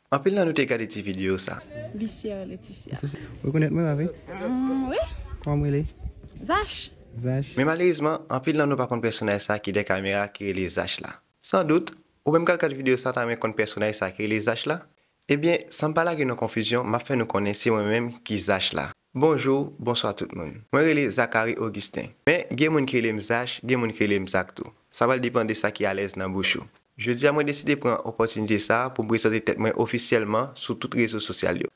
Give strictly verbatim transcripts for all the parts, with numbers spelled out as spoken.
Anpil nan nou te gade ti videyo sa. Visye Leticia. Ou rekonèt mwen, pa vre? Mm, wi. Kòman m rele? Zash. Zash. Men malerezman, anpil nan nou pa konn pèsonaj sa ki dèyè kamera ki rele Zash la. San dout, ou menm k ap gad videyo sa ta renmen konn pèsonaj sa ki rele Zash la. Ebyen, san m pa lage nou nan konfizyon, m ap fè nou konnen se mwen menm ki Zash la. Bonjou, bonswa tout moun. Mwen rele Zachary Augustin. Men, gen moun ki rele m Zash, gen moun ki rele m Zak tou. Sa pral depann de sa ki alèz nan bouch ou. Jodi a mwen deside pran opòtinite sa a pou m prezante tèt mwen ofisyèlman sou tout rezo sosyal yo.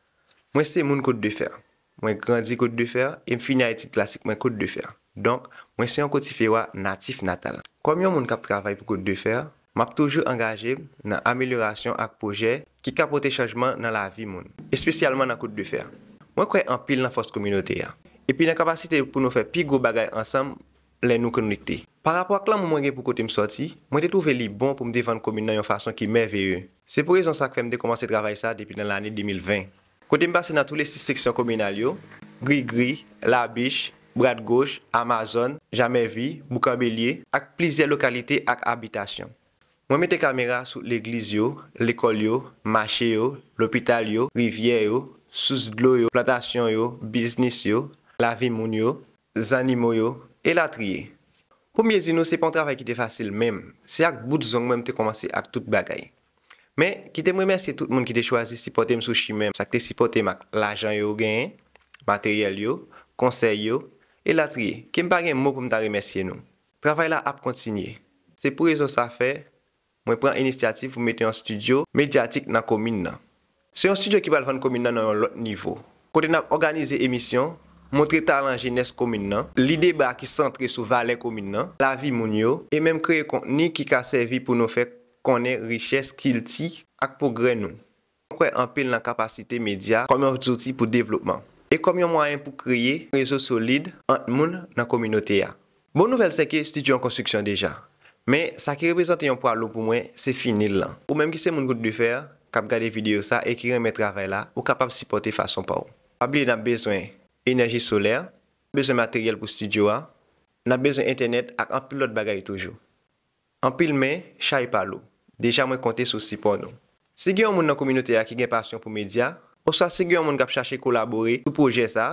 Mwen se moun Côte de Fer. Mwen grandi Côte de Fer e m fini a etid klasik mwen Côte de Fer. Donk, mwen se yon Kotifewa natif natal. Kòm yon moun k ap travay pou Côte de Fer, m ap toujou angaje m nan amelyorasyon ak pwojè ki ka pote chanjman nan lavi moun, espesyalman nan Côte de Fer. Mwen kwè anpil nan fòs kominote a, epi nan kapasite pou nou fè pi gwo bagay ansanm lè nou konekte. Parapò ak lanmou mwen gen pou kote m sòti, mwen te twouve li bon pou m defann komin nan yon fason ki mèveye. Se pou rezon sa k fè m te kòmanse travay sa depi nan lane de mil ven, kote m pase nan tou le sis seksyon kominal yo, Grigri, Labich, Bradgoch, Amazòn, Jamèvi, Boukanbelye, ak plizyè lokalite ak abitasyon. Mwen mete kamera sou legliz yo, lekòl yo, mache yo, lopital yo, rivyè yo, sous dlo yo, plantasyon yo, biznis yo, lavi moun yo, zannimo yo, elatriye. Pou m byen di nou, se pa yon travay ki te fasil menm. Se ak bout zong mwen m te kòmanse ak tout bagay. Men, kite m remèsye tout moun ki te chwazi sipòte m sou chimen m, sa k te sipòte m ak lajan yo genyen, materyèl yo, konsèy yo, elatriye, ke m pa gen mo pou m ta remèsye nou. Travay la ap kontinye. Se pou rezon sa fè mwen pran inisyativ pou mete yon estidyo medyatik nan komin nan. Se yon estidyo ki pral vann komin nan nan yon lòt nivo, kote n ap òganize emisyon, montre talan jenès komin nan, li deba ki santre sou valè komin nan, lavi moun yo, e menm kreye kontni ki ka sèvi pou nou fè konnen richès, kilti, ak pwogrè nou. Mwen kwè anpil nan kapasite medya kòm yon zouti pou devlopman e kòm yon mwayen pou kreye rezo solid ant moun nan kominote a. Bon nouvèl se ke estidyo an konstriksyon deja. Men, sa ki reprezante yon pwa lou pou mwen, se fini l lan. Ou menm ki se moun Côte de Fer, k ap gade videyo sa e ki renmen travay la, ou kapab sipòte fason pa w. Pa bliye n ap bezwen enèji solè, bezwen materyèl pou estidyo a, n ap bezwen entènèt ak anpil lòt bagay toujou. Anpil men, chay pa lou. Deja mwen konte sou sipò nou. Si gen yon moun nan kominote a ki gen pasyon pou medya, oswa si gen yon moun k ap chache kolabore sou pwojè sa,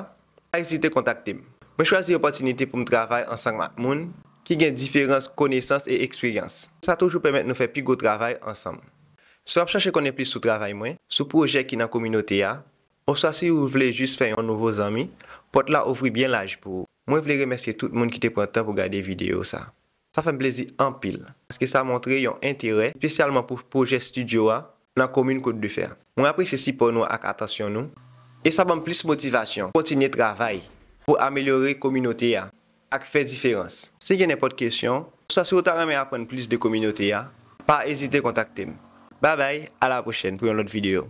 pa ezite kontakte m. Mwen chwazi opòtinite pou m travay ansanm ak moun ki gen diferans konesans e eksperyans. Sa toujou pèmèt nou fè pi gwo travay ansanm. Si w ap chache konnen plis sou travay mwen, sou pwojè ki nan kominote a, oswa si w vle jis fè yon nouvo zanmi, pòt la ouvri byen laj pou ou. Mwen vle remèsye tout moun ki te pran tan pou gade videyo sa. Sa fè m plezi anpil, paske sa montre yon enterè, espesyalman pou pwojè estidyo a nan komin Côte de Fer. Mwen apresye sipò nou ak atansyon nou, e sa ban m plis motivasyon pou kontinye travay pou amelyore kominote a ak fè diferans. Si gen nenpòt kesyon, oswa si w ta renmen aprann plis de kominote a, pa ezite kontakte m. Babay, a la pwochèn pou yon lòt videyo.